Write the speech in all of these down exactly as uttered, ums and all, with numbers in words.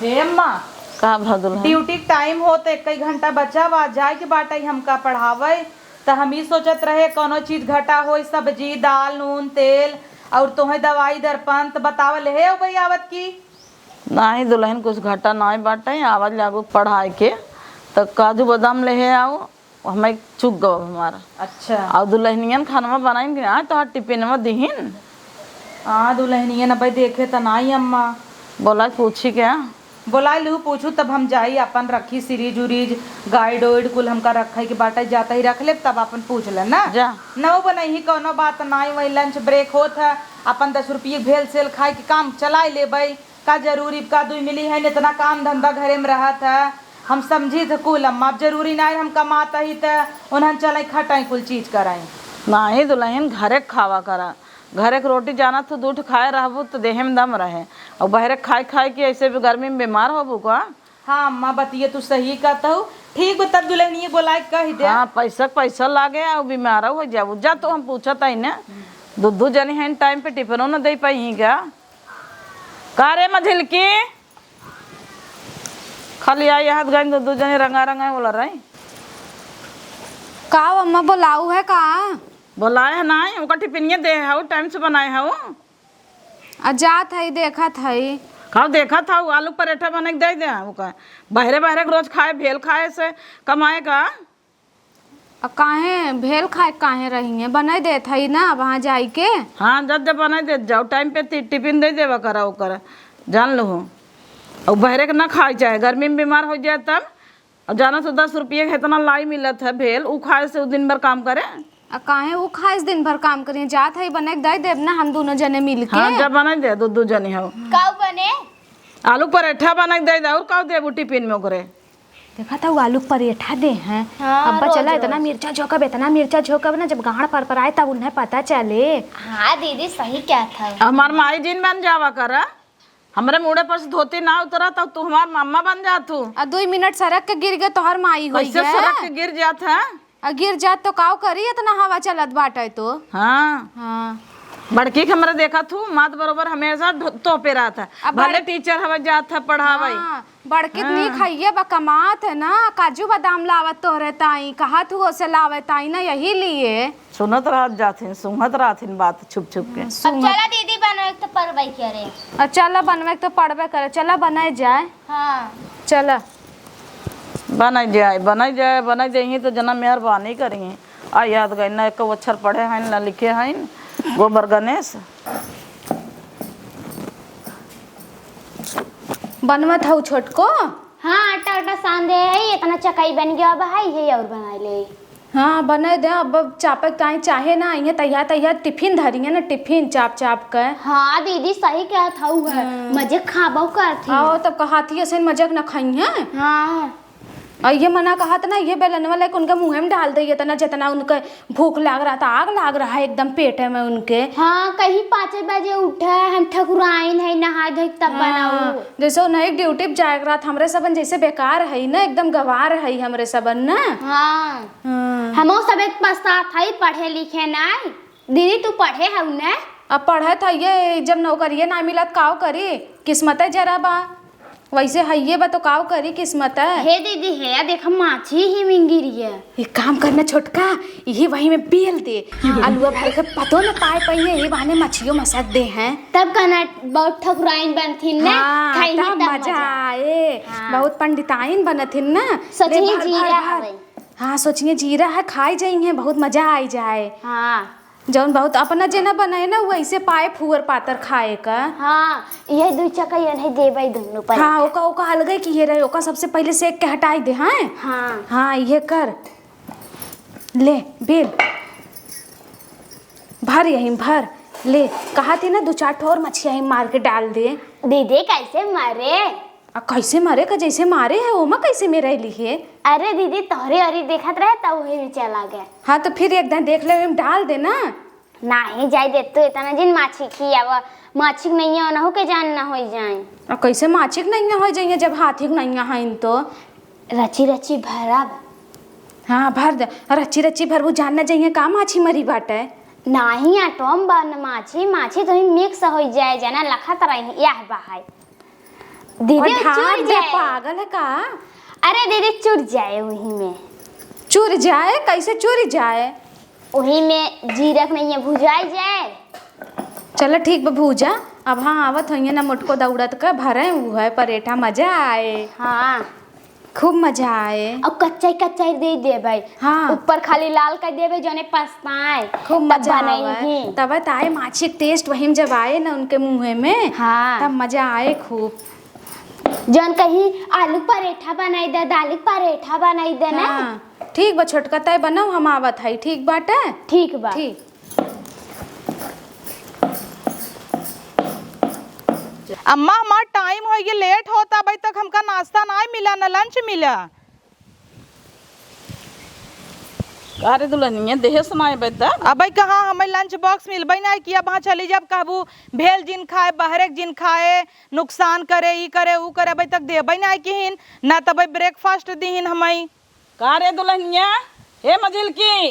हे अम्मा, का भा दुल्हन? ड्यूटी के टाइम होत, एक घंटा बचा बा, जाए के बाटे हमका पढ़ावे। त हम ई सोचत रहे कौनो चीज घटा होई, सब्जी, दाल, नून, तेल, और तोहे दवाई दर्पण, त बतावा लेहे अउबे आवत की? नाही दुल्हन, कुछ घटा नाही बाटे, आवत लागू पढ़ाई के, त काजू बादाम लेहे आऊ, हमें चुक गवा हमारा। अच्छा। और दुल्हनियन खानवा बनाइन कि ना, तोहार टिफिनवा दिहिन? हाँ, दुल्हनियन अबे देखे त नाई अम्मा। बोला, पूछी क्या? बोला लू, पूछू तब हम जाई, अपन रखी सीरीज उरीज, गाइड ओइड कुल हमका रखे के बाटे, जाता ही रख लेब, तब अपन पूछ ले ना। जा। नौ बनई ही, कौनो बात नाई, वही लंच ब्रेक होत है, अपन दस रुपये भेल सेल खाए के काम चलाई लेबई। का जरूरी, का दुई मिली है, इतना काम धंधा घरे में रहत है। हम समझी थे कुल अम्मा, अब जरूरी नाई हम कमात ही त उन्हन चले खटाई कुल चीज कराई। नाही दुल्हन, घरे क खावा करा, घरे क रोटी जाना तू दू ठो खाए रहबू त देहे में दम रहे। और बहरे क खाए खाए के ऐसे भी गर्मी में बीमार होबू का? हाँ अम्मा, बतिये तू सही कहत हऊ। ठीक बा, तब दुल्हनिये बोलाए के कह दे। हाँ, पैसा क पैसा लागे और बीमार हो जाबू। जा तू, हम पूछत आई ने, दू दू जनी हैं, टाइम पे टिफिनो न दे पाई का? का रे मझिलकी? खाली आई हाथ गई, दू दू जने रंगा रंगा बोला रही। का अम्मा बोलाऊ है का? बोलाए है नाई, ओकर टिफिनिया दे हऊ, टाइम से बनाए हऊ। आ जात हई, देखत हई। खाओ, देखत हऊ, आलू परेठा बने के दे दे ओकर। बहरे बहरे के रोज खाए, भेल खाए से कमाए का? आ काहे भेल खाए, काहे रही है? बनाई देत हई ना वहाँ जाई के। हाँ, जब जब बनाई देत जाओ, टाइम पे ति-, टिफिन दे देवा करा ओकर, जान लो। और बहरे के ना खाए चाहे, गर्मी में बीमार हो जाए तब। और जाना तो दस रुपये के इतना लाई मिलत है भेल, उ खाए से उ दिन भर काम करे। आ काहे उ खाए से दिन भर काम करिए? जात हई बनाई के दे देब ना हम दोनों जने मिल के। हाँ, जब बनाई दे, दू दू जने हो। काऊ बने? आलू परेठा बनाई के दे दे, और काऊ देबू टिफिन में ओकरे? देखा था, वो आलू परेठा दे हैं। हाँ, अब्बा, रोज, चला, इतना रोज। मिर्चा झोंकब, इतना मिर्चा झोंकब ना, जब गांड पर पर आए, तब उन्हें पता चले। हाँ दीदी, सही कहत हऊ। हमार माई जिन बन जावा करा, हमरे मूड़े पर से धोती ना उतरा, तब तू हमार मम्मा बन जात हू। आ, दुई मिनट सरक के गिर गए, तोहर माई होई कैसे गए। सरक के गिर जात है? आ, गिर जात तो काव करी, इतना हवा चलत बाटे तो। हाँ। हाँ। बड़की के हमरे देखत हू, मात बरोबर हमेशा ढो-, तोपे रहत है। अब भले बड़- टीचर हवे, जात है पढ़ावे। हाँ, बड़की हाँ। नीक हइये बा, कमात है ना, काजू बादाम लावत तोहरे ताई, कहत हू ओसे लावे ताई ना, यही लिए। सुनत रहत जाथिन, सूंघत रहथिन बात छुप छुप के। हाँ, अब सूंघत। चला दीदी, बनवे के तो पड़बे करे। आ, चला बनवे के तो पड़बे करे, चला बनाए जाए। हाँ। चला। बनाए जाए, बनाए जाए, बनाए जाइए तो जना मेहरबानी करिए। आ याद गई ना, एक अक्षर पढ़े हैं, ना लिखे हैं, गोबर गणेश। बनवत हऊ छोटको? हाँ, आटा उटा सान दे है, इतना चकाई बन गया, अब है ये और बनाए ले। हाँ, बनाए दे, अब चापक ताई चाहे ना, इहे तैयार तैयार टिफिन धरिए ना, टिफिन चाप चाप के। हाँ दीदी, सही कहत हऊ है, हाँ। मजे खाबो करथी। हाँ, तब कहाथी ऐसे मजे न खाई है। हाँ। और ये मना कहत ना, ये बेलनवा लेके उनके मुँहे में डाल दे, इतना जितना उनके भूख लाग रहा था, आग लाग रहा है एकदम पेटे में उनके। हाँ, कहीं पाँचे बजे उठे, हम ठकुराइन है, नहाए धोए के तब हाँ, बनाऊ। जैसे उन्हें एक ड्यूटी पे जाए के रहत, हमरे सबन जैसे बेकार है ना, एकदम गवार है हमरे सबन ना। हाँ। हाँ। हमहू सब एक पछतात है, पढ़े लिखे नाई। दीदी, तू पढ़े हऊ ना? अब पढ़त है, ये जब नौकरिये ना मिलत, काव करी? किस्मते जरा बा। वैसे हइये बा तो काव करी किस्मत है। हे दीदी, हे या देख, माछी ही मिंगिरिया। एक काम करना छोटका, यही वही में बेल दे। हाँ। अलुआ भर के पतो न पाए पइहे, यही बहाने मछियो मसक दे हैं। तब कहना बहुत ठकुराइन बनथिन ने, हाँ, खाई में तब तब मजा मजा। आए। हाँ। बहुत पंडिताइन बनथिन ना। सच ले, ही भर, जीरा भर, भर। हवे। हाँ, सोचिए जीरा है, खाई जाइए, बहुत मजा आई जाए। हाँ। जौन बहुत अपना जेना बनाए ना, वैसे पाए फुअर पातर खाए का। हाँ, यह दुई चक्का ये नहीं देबै दुनू पर। हाँ, ओका, ओका अलगे किहे रहे, ओका सबसे पहिले सेक के हटाई दे, हाँ? हाँ। हाँ, ये कर। ले, बेल। भर यहीं, भर। ले, कहा थी ना, दो चार ठो और मछिया ही मार के डाल दे। दीदी, कैसे मरे? आ, कैसे मारे का जैसे मारे है, ओमा कैसे मेरैली है? अरे दीदी, तोहरे ओरी देखत रहे, त वही में चला गए। हाँ, तो फिर एक दाईं देख ले, ओमे डाल दे ना। नाही, जाए दे तू, इतना जिन माछी की, अब माछी के नैया ओनहु के जान ना होई जाए। आ, कैसे माछी के नैया होई जाइए, जब हाथी के नैया हइन तो? रची रची भरब। हाँ, भर दे। रची रची भरबू, जान ना जाइए का माछी मरी बाटे? नाही, आटो में बा न माछी, माछी तो ही मिक्स होई जाए, जना लखत रही, यह बा है। दीदी, और वो ढार चुर दे, जाए। पागल है का? अरे दीदी, चुर जाए वही में। चुर जाए? कैसे चुर जाए? वही में जीरा के नहीं है, भुजाई जाए। चलो ठीक बा, भूजा। अब हाँ, आवत होइए ना मोटको दौड़त का, भरे उ है परेठा, मजा आए। हाँ। खूब मजा आए। और कच्चा ही कच्चा ही दे देबै। हाँ। ऊपर खाली लाल कर देबै, जौने पछताए। खूब तब मजा बनई आवे। ही। तब त आए माछी के टेस्ट वही में जब आए ना उनके मुँहे में, हाँ। तब मजा आए खूब। जौन कहीं आलू परेठा बनाई दे, दाल के परेठा बनाई दे ना। हाँ, ठीक बा छोटका, तय बनाओ, हम आवत हई, ठीक बाटे? ठीक बा। ठीक। अम्मा, हमार टाइम होइ गया, लेट होता, अबे तक हमका नाश्ता नाय मिला, न लंच मिला। का रे दुल्हनिया, देहे से नाय अबे तक? अबे कहाँ, हमें लंच बॉक्स मिलबे नाय कि अब हाँ चली जाब, कहबू भेल जिन खाए, बहरे के जिन खाए, नुकसान करे, ई करे, ऊ करे, अबे तक देबे नाय किहिन, ना तबे ब्रेकफास्ट दिहिन हमें। का रे दुल्हनिया, हे मझिलकी,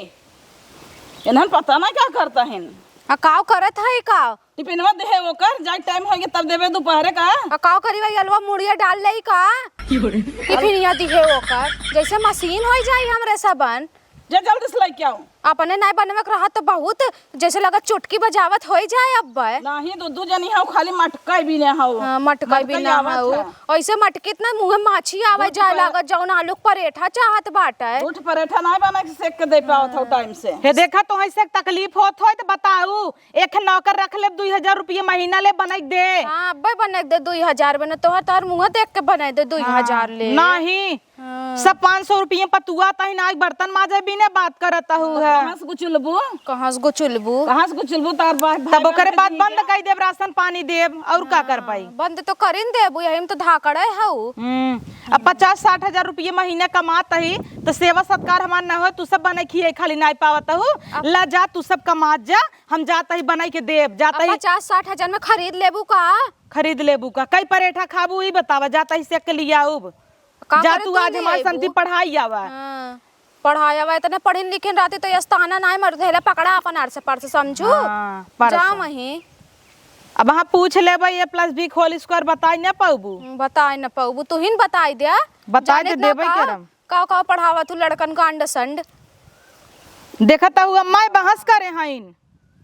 इन्हन पता ना का करता हिन। आ काव करत है का? टिफिनवा देहे ओकर, जाए टाइम होइगे तब देबे दोपहरे का। आ काव करी भाई, अलवा मुड़िया डाल लेई का? टिफिनिया दिहे ओकर, जैसे मशीन होई जाई हमरे सबन। जे जल्दी से लेके आओ। अपने नाय बनवे के रहत तो बहुत, जैसे लगत चुटकी बजावत होई जाए अब। नाही, दू दू जनी हऊ, खाली मटकाई भी ना हऊ। हाँ, मटकाई भी मटकाई ना आवत हऊ। है। ऐसे मटकित ना मुँहे माछी आवे दू जाए ठे लागत, जौन आलू के परेठा चाहत बाटे। दू ठे परेठा नाय बना के सेक के दे पावत हऊ टाइम से। हे देखा, तो ऐसे तकलीफ होत होई तो बताऊ, एक नौकर रख ले, दुई हजार रुपये महीना ले, बनाई दे। हाँ, अब्बे बनाई दे दुई हजार में, ना तोहर, तोहर मुँह देख के बनाई दे दुई हजार हाँ, ले। नाही। हाँ। सब पाँच सौ रुपये पतुआ तहिन आज बर्तन माजे बिने बात करत हऊ है। कहाँ से गुचुलबू? कहाँ से गुचुलबू? कहाँ से गुचुलबू? तार भाई, भाई तब ओकरे बहन बाद के बंद जिया। कई देब, राशन पानी देब, और का कर हाँ, पाई? बंद तो करिन देबू, यही में तो धाकड़े हऊ। हम्म, अब पचास साठ हजार रुपये महीने कमात ही, तो सेवा सत्कार हमार न हो, तू सब बने खिए खाली नाय पावत हऊ। अब ला जा, तू सब कमात जा, हम जात ही बनाई के देब, जात अब ही। पचास साठ हजार में खरीद लेबू का? खरीद लेबू का? कई परेठा खाबू, ई बतावा, जात ही सेक के लियाउब। का जा करे तू तू आज हमार लियाइबू? संती पढ़ाई आवा। हाँ, पढ़ाई आवा, इतने पढ़िन लिखिन रहती तो ये स्थाना नाय मरत, हेला पकड़ा अपन आर से पार से, समझू? हाँ, पार जा से। वहीं। अब हाँ पूछ लेबे, A plus B के whole square बताई ना पाउबू? हम्म, बताई ना पाउबू, तू ही न बताई दे। बताई जाने दे, इतना देबे का, करम। का, का पढ़ावा तू लड़कन का अंड संड? देखत हऊ अम्मा बहस करे हईन।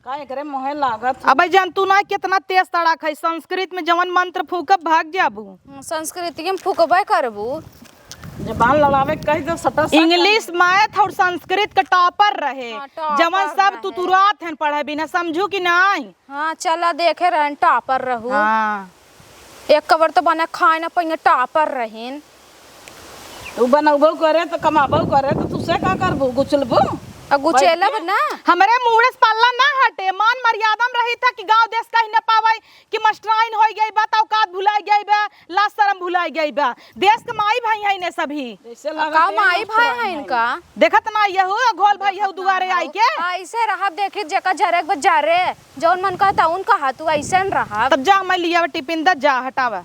का एकरे मुँहे लागत? अबे जान तू ना कितना तेज तड़ाक है, संस्कृत में जवन मंत्र फूकब भाग जाबू। हम्म, संस्कृति में फूकबे करबू। जबान लड़ावे के कह दे, सटा सट। इंग्लिश, मैथ और संस्कृत के टॉपर रहे, हाँ, टॉपर जवन सब रहे। तुतुरात हैं पढ़े बिना, समझू कि नाई? हाँ, चला देखे रहन टॉपर रहू। हाँ। एक कबर तो बना खाए ना पइने टॉपर रहिन। तू बनउबो करे तो कमाबो करे तो तू से का करबू? गुचलबू? आ गुचेलब बैठ के? ना। हमरे मूड़े से पल्ला ना हटे, मान मर्यादा में रही था कि गाँव देश कहीं न पावे कि मास्टराइन होई गई बा, त औकात भुलाई गई बा, लाज शरम भुलाई गई बा। देश के माई भाई हैं ने सभी। जैसे अब लागत का है माई भाई मास्टराइन हैं हैं। इनका? देखत ना यहू घोल भाई यहू दुआरे आई के। ऐसे रहब देखी जेका जरे के बा जरे। जौन मन कहता उन कहा तू ऐसे न रहा। तब जा, मैं लिया टिफिन द, जा, हटावा।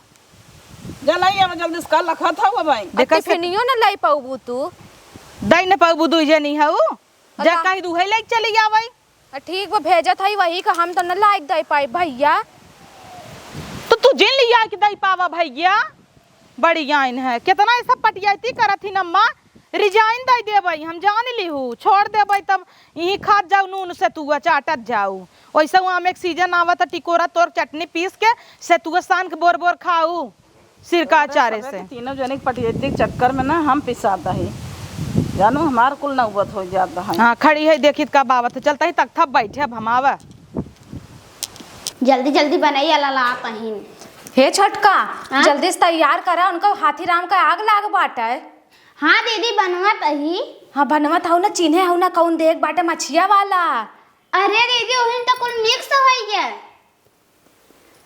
जा, नहीं आवा, जल्दी से कल रखा था वो भाई। देखा से टिफिनियो न लाई पाउबू तू। दई न पाउबू, दुई जनी हऊ। जा, अल्लाह। कही दुहे ले चली जावई। आ, ठीक बा, भेजत हई वही का, हम तो न लाइक दई पाई भैया। तो तू जिन लिया के दई पावा भैया। बड़ी आइन है, कितना ऐसा पटियाती करत ही न अम्मा। रिजाइन दे देबई, हम जान लिहू, छोड़ देबई, तब यहीं खात जाऊ नून से तू चाटत जाऊ। वैसे वो आम एक सीजन आवत है, टिकोरा तोर चटनी पीस के से तू सान के बोर बोर खाऊ, सिरका अरे अचारे सबे से। के तीनों जने के पटियती के चक्कर में ना हम पिसात ही, जानू हमार कुल नौबत हो जात है। हाँ, खड़ी है, देखित का बावत है, चलता ही तख्ता बैठे, अब हम आवा। जल्दी जल्दी बनाई, अला लात अहिन। हे छोटका, हाँ? जल्दी से तैयार करा, उनका हाथी राम का आग लाग बाटे। हाँ दीदी, बनवत अही। हाँ, बनवत हऊ ना, चिन्हे हऊ ना, कौन देख बाटे मछिया वाला। अरे दीदी, ओहिन तो कुल मिक्स होई गया।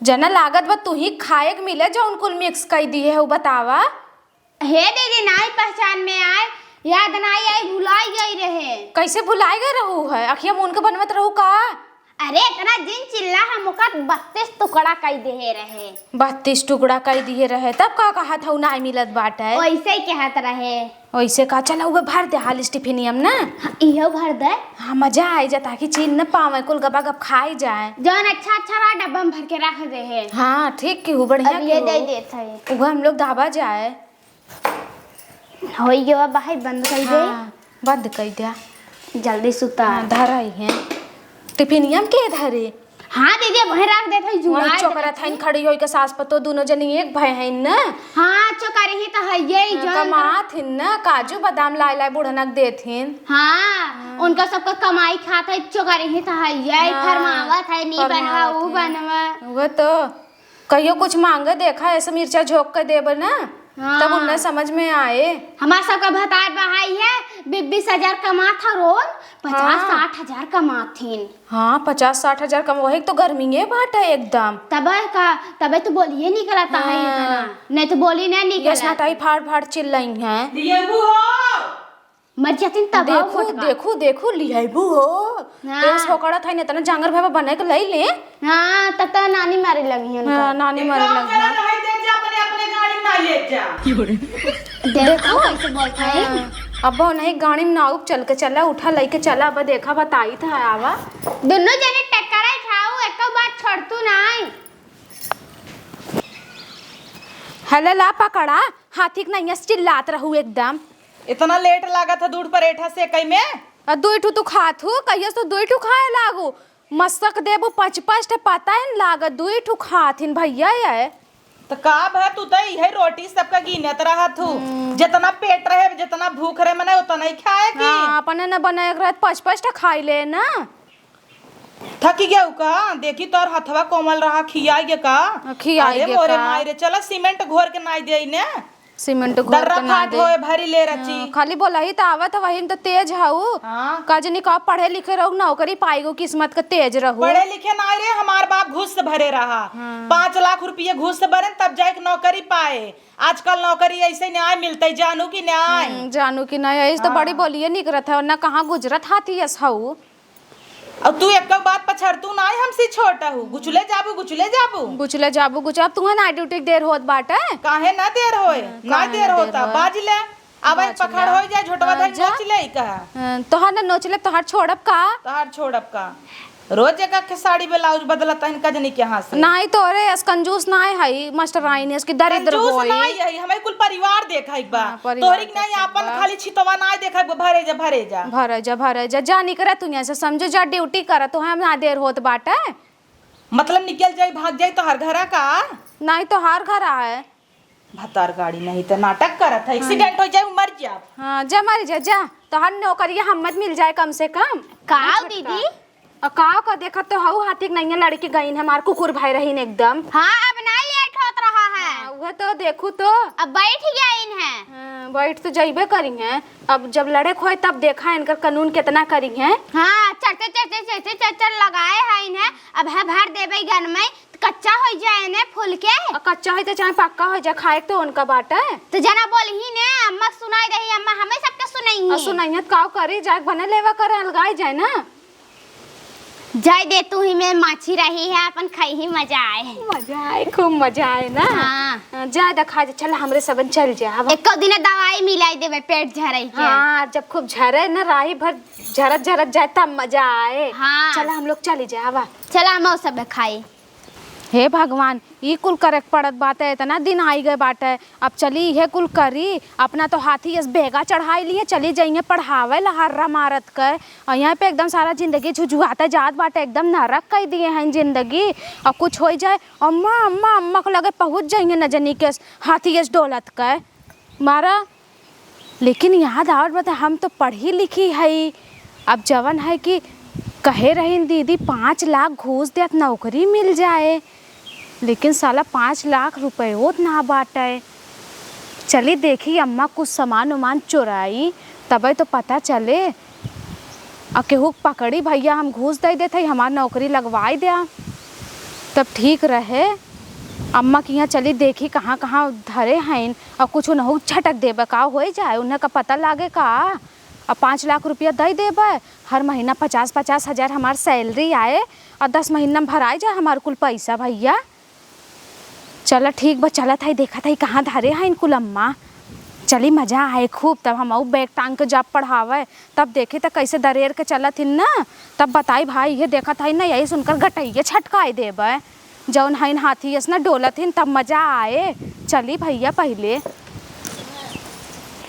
जना लागत बा तू ही खाए के मिले, जौन कुल मिक्स कई दिए हऊ, बतावा। हे दीदी, नाई पहचान में आए, याद नाई आई, भुलाई गई रहे। कैसे भुलाई गए रहू है? अखिया मून के बनवत रहू का? अरे, इतना जिन चिल्ला, हम ओकर बत्तीस टुकड़ा कई दिहे रहे। बत्तीस टुकड़ा कई दिहे रहे, तब का कहत हऊ नाई मिलत बाटे? वैसे ही कहत रहे। वैसे का, चला उहे भर दे हाल टिफिनियम ना। हाँ, इहो भर दे। हाँ, मजा आई जा, ताकि चीन न पावे, कुल गबा गब खाई जाए। जौन अच्छा अच्छा रहा, डब्बा में भर के रख दे है। हाँ, ठीक की हूँ, बढ़िया अब की ये हूँ। दे देत है। उहे हम लोग दाबा जाए। होई गयो, अब भाई बंद कर दे। हाँ, बंद कर दिया। जल्दी सुता। हाँ, धर आई है। टिफिनियम के धरे? हाँ दीदी, अब वहीं रख देत है, जुड़ा वहीं चोकरा देत थाइन है। खड़ी होई के सास पतो दोनों जनी एक भय है न। हाँ, चोकरी ही तो है ये, हाँ, जौन कमात हिन न, काजू बादाम लाए लाए बुढ़नक देत हिन। हाँ, हाँ। उनका सबका कमाई खात है, चोकरी ही तो है ये, हाँ, फरमावत है, नी बनवा, ऊ फरमावत है। बनवा। वो तो कहियो कुछ मांगे देखा, ऐसे मिर्चा झोंक के देबे ना, हाँ। तब उन्हें समझ में आए। हमार सबका भतार बहाई है, बी-, बीस हजार कमात ह रोज, पचास हाँ। साठ हजार कमात हिन। हाँ, पचास साठ हजार कम, वही तो गर्मी है बाटे एकदम। तबे का, तबे तो बोलिए निकलता है हाँ। इतना, नहीं तो बोली नहीं निकलता। यस नाटाई फाड़ फाड़ चिल्लाई है। दिएबू हो। मर जातिन तब आओ देखू, फोटका। देखू, देखू, लियाइबू हो। हाँ। पेस होकड़ा था, इतना जांगर भाई बने के लई ले। हाँ, तब तो नानी मारे लगी है उनका। हाँ, नानी मारे लगी है। अपने, अपने गाड़ी में ना ले जा। देखो, कैसे बोलता है। हाँ, अब नहीं गाड़ी में ना उप चल के चला, उठा लेके चला, अब देखा बताई था आवा। दोनों जने टक्कर खाओ, एक बात छोड़ तू ना। हेले ला पकड़ा, हाथी के नैया से चिल्लात रहू एकदम। इतना लेट लागत है दूध परेठा सेकै में? आ दुई ठू तू खात हू, कहियो से तू दुई ठू खाए लागू। मसक देबू पाँच पाँच ठे पता ही न लागत, दुई ठू खात हिन भैया ये। त का भा, तू त इहे रोटी सबका गिनत रहत हू। हम्म। जितना पेट रहे, जितना भूख रहे, मने उतना ही खाए की। हाँ, अपने न बनाए के रहत, पाँच पाँच ठे खाई ले ना। थकी गयू का? देखी तोर हथवा कोमल रहा, खियाई गे का? खियाई अरे गे मोरे का? माई रे, चला सीमेंट घोर के नाई देई ने। सीमेंट घोर दर्रा के ना फाट दे। होए भरी ले रची। हाँ, खाली बोला ही त आवत ह, वही में त तेज हऊ। हाँ। का जनी का पढ़े लिखे रहू, नौकरी पाई गो, किस्मत का तेज रहू। पढ़े लिखे नाई रे, हमार बाप घूस से भरे रहा। हाँ। पाँच लाख रुपये घूस से भरे, तब जाके नौकरी पाए। आजकल नौकरी ऐसे न्याय मिलते, जानू कि न्याय? हम्म, जानू कि न्याय, ऐसे तो हाँ। बड़ी बोलिए निकरत है, ना कहाँ गुजरत हाथी यस हऊ। अब तू एक बात पछड़तू नाई, हमसे छोट हू, गुचले जाबू, गुचले जाबू। गुचले जाबू, गुच-, अब तुहे नाई ड्यूटी के देर होत बाटे। काहे ना देर होए? हाँ, ना काहे देर ना देर होता, होए? बाज ले। अब एक बाज पकड़ ले। हो जाए, झोटवा हाँ, धर जा। नोच ले कहा। हाँ, तोहार ना नोच ले, तोहार छोड़ब का? तोहार छोड़ब का? रोज एक एक साड़ी ब्लाउज बदलत है इनका जनी के हाथ से। नाई तोरे अस कंजूस नाई है, मास्टराइन अस की दरिद्र कंजूस होई। नाई है, हमें कुल परिवार देखा एक बार। हाँ, परिवार तोहरी के नाई देखा एक आपन बार। खाली छितवा नाई देखा एक बार, भरे जा, भरे जा। भरे जा, भरे जा, जा निकरा तू यहाँ से, समझो जा ड्यूटी करा, तो हम ना देर होत बाटे। मतलब निकल जाई, भाग जाई तोहार घरा का? नाई तोहार घरा है। भतार गाड़ी नहीं त नाटक करत है, हाँ। एक्सीडेंट हो जाए, मर जाब। हाँ, जा मर जा, जा। तोहार नौकरिया हम मत मिल जाए कम से कम। का दीदी? और का का देखत तो हऊ हाथी के नैया लड़की गईन हमार कुकुर भाई रहीन एकदम। हाँ, अब ना लेट होत रहा है। हाँ, वह तो देखू तो। अब बैठ गईन है। हाँ, बैठ तो जइबे करी हैं। अब जब लड़े खोए तब देखा इनकर कानून कितना करी हैं। हाँ, चढ़ते, चढ़ते, चढ़ते, चढ़, चढ़ लगाए हैं इन्हें। अब है भर देबे गन में। कच्चा होइ जाए ने फूल के। आ, कच्चा होइ त चाहे पक्का होइ जाए, खाए के तो उनका बाटे। तो जना बोलही ने, अम्मा के सुनाई देही, अम्मा हमें सबके सुनइही। आ, सुनइही त काव करी, जाए के बने लेवा करे, अलगाई जाए ना। जाए दे, तू ही में माछी रही है, अपन खाई ही मजा आए। मजा आए, खूब मजा आए ना। हाँ। हाँ, जाए द खा जा, चल हमरे सबन चल जा, अब। एको दिन दवाई मिलाई देबे पेट झरे के। हाँ, जब खूब झरे ना, राही भर झरत झरत जाए तब मजा आए। हाँ। चल हम लोग चली जा, अब। चला हम सब खाई। हे भगवान, ई कुल करे के पड़त बाटे, इतना दिन आई गए बाटे। अब चली इहे कुल करी, अपना तो हाथी यस बेगा चढ़ाई लिए, चली जइहे पढ़ावे ला हर्रा मारत के। और यहाँ पे एकदम सारा जिंदगी झुझुआते जात बाटे, एकदम नरक कई दिए हैं जिंदगी। और कुछ होइ जाए, अम्मा, अम्मा, अम्मा के लगे पहुँच जइहे न जनी के हाथी यस डोलत के। मारा लेकिन याद आवत बा, हम तो पढ़ी लिखी हई। अब जवन है कि कहे रहीन दीदी, पाँच लाख घूस देत नौकरी मिल जाए, लेकिन साला पाँच लाख रुपयो ना बाटे। चली देखी अम्मा कुछ सामान उमान चोराई, तबे तो पता चले। आ केहू पकड़ी भैया, हम घूस दे देत हई, हमार नौकरी लगवाई द्या, तब ठीक रहे। अम्मा के यहाँ चली देखी कहाँ कहाँ धरे हईन, और कुछ उनहू छटक देबे का होइ जाए, उन्हें का पता लागे का। अब पाँच लाख रुपया दइ देबे, हर महीना पचास पचास हजार हमार salary आए, और दस महीना में भराइ जाए हमार कुल पैसा भइया। चला ठीक बा, चलत हई, देखत हई कहाँ धरे हइन कुल अम्मा। चली मजा आए खूब, तब हमहू bag टांग के जाब पढ़ावे, तब देखी त कैसे दरेर के चलत हिन ना, तब बताई भाई, इहे देखत हई ना, यही सुनकर गटइये छटकाइ देबे। जौन हइन हाथी अस ना डोलत हिन, तब मजा आए। चली भइया पहिले।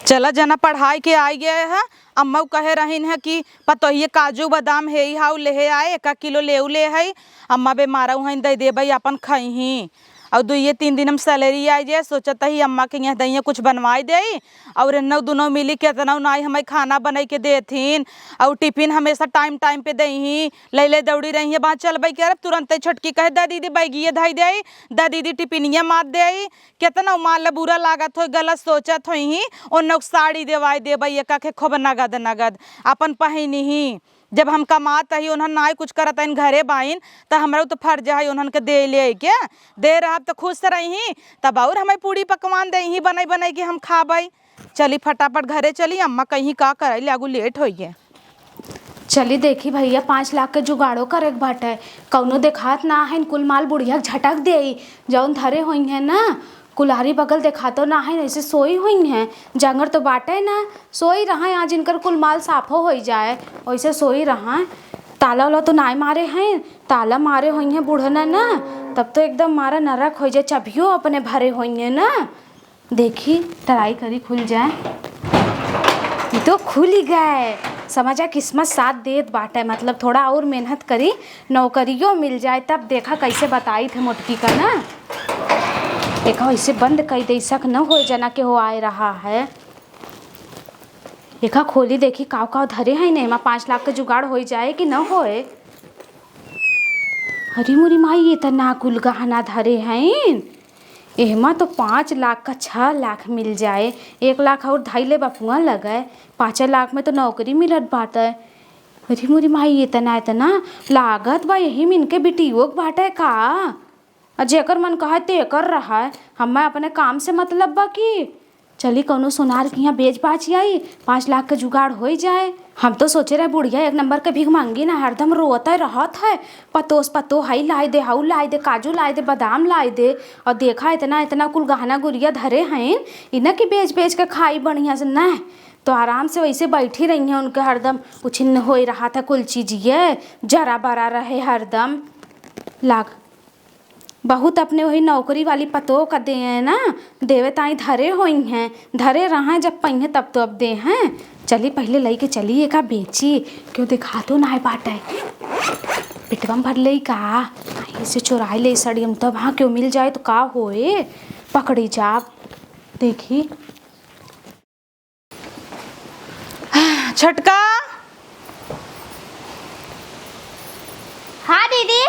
चला जना पढ़ाइ के आइ गए ह, अम्मा कहे रहिन ह कि पतोहिए काजू बादाम हेइ हाउ लेहे आए, एका किलो लेउ ले हई, अम्मा बेमारउ हइन दइ देबइ आपन खइहीं। अउ दुइये तीन दिन हम salary आइ जे, सोचत ही अम्मा के यहाँ दइया कुछ बनवाइ देई, अउर एन्नउ दुनउ मिली केतनउ नाई हमइ खाना बनइ के देथिन, अउर टिफिन हमेसा time time पे देइहीं, लइले दौड़ी रहिहें, बा चलबइ के अरे तुरंतइ छोटकी कहे, "दा दीदी बैगिये धइ देई, दा दीदी टिफिनिया मार देई।" केतना उ मान ले बुरा लागत होई, गलत सोचत होइहीं, ओन्नउ साड़ी देवाइ देबइ एका के खूब नगद नगद, आपन पहिनिहीं। जब हम कमात ही, ओन्हन नाई कुछ करत हइन, घरे बाइन, त हमरउ त फर्ज हइ ओन्हन के देइ लेइ के, दे रहब त खुश रहिहीं, तब अउर हमइ पूड़ी पकवान देइहीं बनइ बनइ के हम खाबइ। चली फटाफट घरे चली, अम्मा कइहीं का करइ लागू late होइ गए। चली देखी भइया, पाँच लाख के जुगाड़ो करे के बाटे। कउनो देखात ना हइन, कुल माल बुढ़िया के झटक देई। जउन धरे होइहें ना, कुल्हारी बगल देखातो ना हइन, ऐसे सोई होइहें। जांगर तो बाटे ना, सोई रहइँ, आज इनकर कुल माल साफो होइ जाए, ओइसे सोई रहइँ। ताला वाला तो नाई मारे हइन, ताला मारे होइहें बुढ़ना ना, तब तो एकदम मारा नरक होइ जाए, चभियो अपने भरे होइहें ना। देखी, try करी खुल जाए। ई तो खुलि गए। समझा किस्मत साथ देत बाटे, मतलब थोड़ा अउर मेहनत करी, नौकरियो मिल जाए, तब देखा कइसे बताइत है मोटकी का ना। देखा वइसे बंद कइ देई, शक न होइ जना केहू आइ रहा है। देखा खोली देखी काव काव धरे हइन, एमा पाँच लाख के जुगाड़ होइ जाए कि न होए। अरे मोरी माई, एतना कुल गहना धरे हइन। एहमा तो पाँच लाख का छह लाख मिल जाए, एक लाख अउर धइ ले बपुआ लगे, पाँचे लाख में तो नौकरी मिलत बाटे। अरे मोरी माई, एतना, एतना लागत बा, एही में इनके बिटियो के बाटे का? आ जेकर मन कहे तेकर रहे, हम्मे अपने काम से मतलब बा कि? चली कउनो सोनार के यहाँ बेच बाच आई, पाँच लाख के जुगाड़ होइ जाए। हम तो सोचे रहे बुढ़िया एक नंबर के भिखमंगी ना, हरदम रोवत रहत है, पतोस पतो हई लाइ दे, हऊ लाइ दे, काजू लाइ दे, बादाम लाइ दे। अउर देखा एतना, एतना कुल गहना गुरिया धरे हइन, इन्हें कि बेच बेच के खाई बढ़िया से, नहीं तो आराम से वइसे बैठी रहिहें, उनके हरदम उछिन्न होइ रहत है कुल चीजिए, जरा बरा रहे हरदम। लाग बहुत अपने वही नौकरी वाली पतोह का देहें ना, देवे ताईं धरे होइहें, धरे रहइँ, जब पइहें तब तो अब देहें। चली पहिले लइके चली एका बेची, केहू देखातो नाहीं बाटे। पेटवा में भर लेई का? इसे चोराइ लेई सड़ियम, तब हाँ केहू मिल जाए तो का होए, पकड़ी जाब। देखी। छोटका। हाँ दीदी।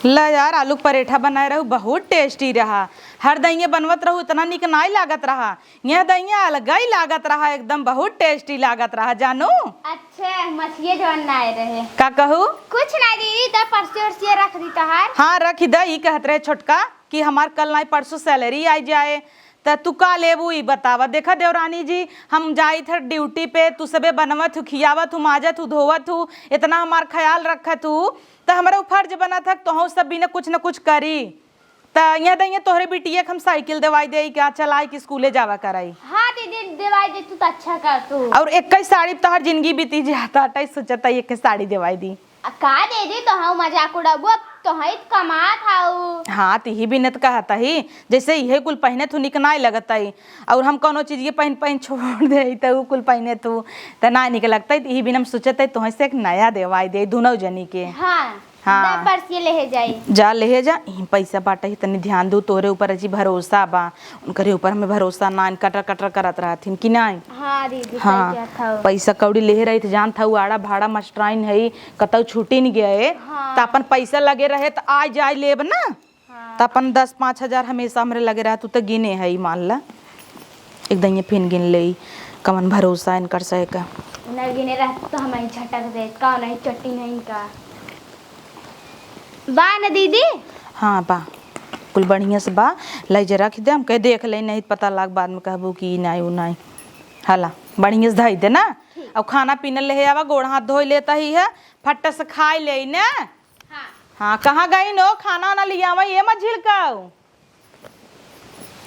ल यार, आलू के परेठा बनाए रहू, बहुत tasty रहा। हर दइये बनवत रहू, इतना निक नाई लागत रहा। यह दइया अलगइ लागत रहा, एकदम बहुत tasty लागत रहा, जानू। अच्छा, मछिये जवन नाई रहे। का कहू? कुछ नाई दीदी, तब परसे उरसे रख दी तहार। हाँ, रखि द, ई कहत रहे छोटका कि हमार कल नाई परसों salary आइ जाए, त तू का लेबू, ई बतावा। देखा देवरानी जी, हम जाइत ह duty पे, तू सबे बनवत हू, खियावत हू, माजत हू, धोवत हू, एतना हमार ख्याल रखत हू, त हमरा उ फर्ज बनत ह, तोहू सब बिना कुछ न कुछ करी। त यहाँ दइया तोहरे बिटिया के हम साइकिल देवाइ देई, का चलाइ के स्कूले जावा कराई। हाँ दीदी, देवाइ दे तू त अच्छा करतू। अउर एक्कइ साड़ी पे तोहर जिनगी बीती जाता, तइ सोचत ही एक्कइ साड़ी देवाइ दी। आ का दीदी, तोहू मजाक उड़ाबू, अब तोहई त कमात हऊ। हाँ, तिही बिनत कहत ही, जइसे इहे कुल पहिने थू निक नाई लगत ही, अउर हम कउनो चीज के पहिन पहिन छोड़ देई त उ कुल पहिने थू त नाई निक लगत ही, तिही बिन हम सोचत ही तोहई से एक नया देवाइ देई दुनउ जनी के। हाँ। हाँ। परसिए लेहे जाई। जा लेहे जा, इही पइसा बाटइ, तनी ध्यान दू, तोहरे ऊपर अजी भरोसा बा, उनकरे ऊपर हमें भरोसा नाइन, कटर कटर करत रहथिन कि नाहीं? हाँ दीदी, हाँ, सही कहत हऊ। पइसा कौड़ी लेहे रहित, जानत हऊ, आड़ा भाड़ा मास्टराइन हई, कतउ छुटिन गए, हाँ। त अपन पइसा लगे रहे त आइ जाइ लेब ना। हाँ। त अपन दस पाँच हजार हमेसा हमरे लगे रहा, तू त गिने हई, मान ला। एक दइये फिन गिन लेई, कवन भरोसा इनकर सहे का। न गिने रहत त हमहीं झटक देत, का नहीं चट्टी नहीं का। बा न दीदी? हाँ, बा। कुल बढ़िया से बा, लइ जे रखि दे, हम कहे देख लेई, नहीं त पता लाग बाद में कहबू कि ई नाई, ऊ नाई। हला, बढ़िया से धइ दे ना। ठीक। अब खाना पीना लेहे आवा, गोड़ हाथ धोइ लेत ही है, फट्ट से खाइ लेइ न। हाँ। हाँ, कहाँ गइन हो? खाना वाना लियावा, ये मत झिलकाउ।